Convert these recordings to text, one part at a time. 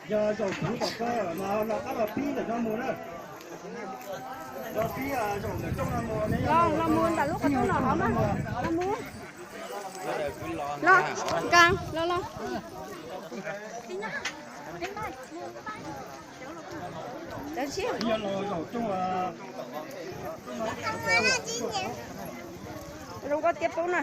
Yog zaum kuv tom koj mas los qab los pib ntawm no mus na. Los pib zaum ntawm rooj no mus ne. Los mus ntawm lub qhov rooj no hov mas. Los mus. Los, Nkas, los los. Cov tsiaj. Yog los zaum rooj. Zoo nkauj tiab pub na.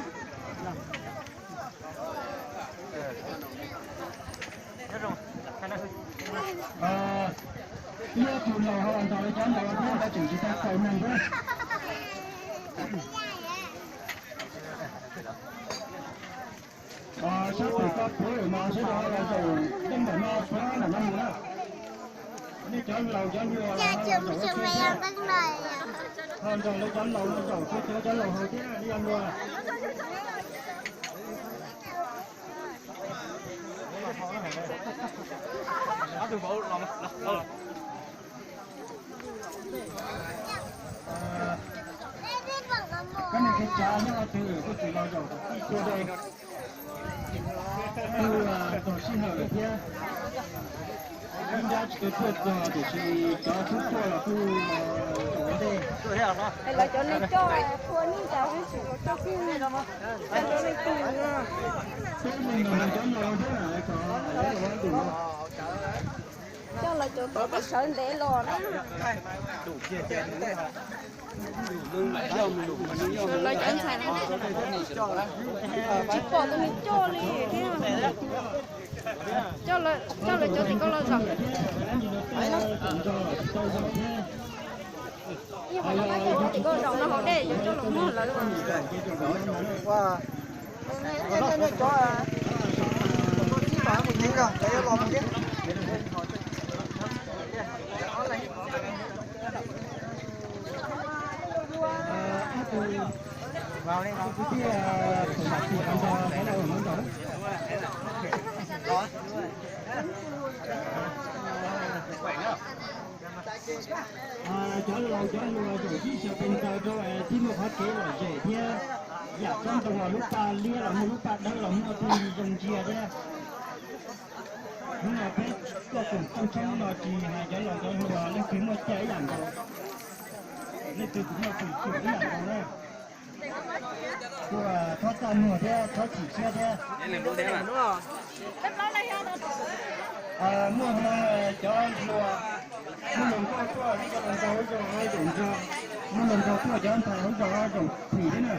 Ib tug laus ho los ntaus li cov laus thiab, lawv tseem tsis tau txaus neeg thiab. Sab pem koj puav mas sawv daws los zaum leej ntawm no puav ntawm no mus na. Nej cov laus cov hluas los zaum ua ke thiab. Ho nrog lawv cov laus los zaum, cov laus hauv thiab, nej yog hluas. Koj niam kev tsav nyob qhov twg kuj tsis los zaum kom txij tua dej. Kuj txog sij hawm lawm thiab. Ib nrab tsis tau tuaj txog tiam sis cov tub tuaj los kuj zaum ua ntej. Lawv cov neeg coj qhua nej cas tsis coj tij, coj rau leej twg no. Peb leeg no cov laus thiab kom lawv los ua ntu. Coj lawv cov tub sawv ntev los na. Lawv cov ntxhais tsis pom tus nws coj li thiab. Coj lawv cov tim koj los zaum. Ib qho no coj cov tim koj zaum no haus dej, yuav coj los muag lawv. Cov laus cov hluas zaum tib si pes ntaws rau tib muaj qhov kev lom zem thiab. Yam tsob ntoo los lub paj liab los muaj, lub paj dawb los muaj, tej zoo ntsia thiab. Hnub no peb tuaj koom rooj tshoob no tsis hais cov laus cov hluas, leej twg muaj cai ib yam nkaus, leej twg kuj muaj tus tsum ib yam nkaus na. Kuj thov txaj muag thiab thov txim siab thiab. Muaj hmoo cov hluas, muaj hluas nkauj tuaj, cov hluas nraug zaum zaum nraug, muaj hluas nraug tuaj cov ntxhais zaum zaum phim thiab na.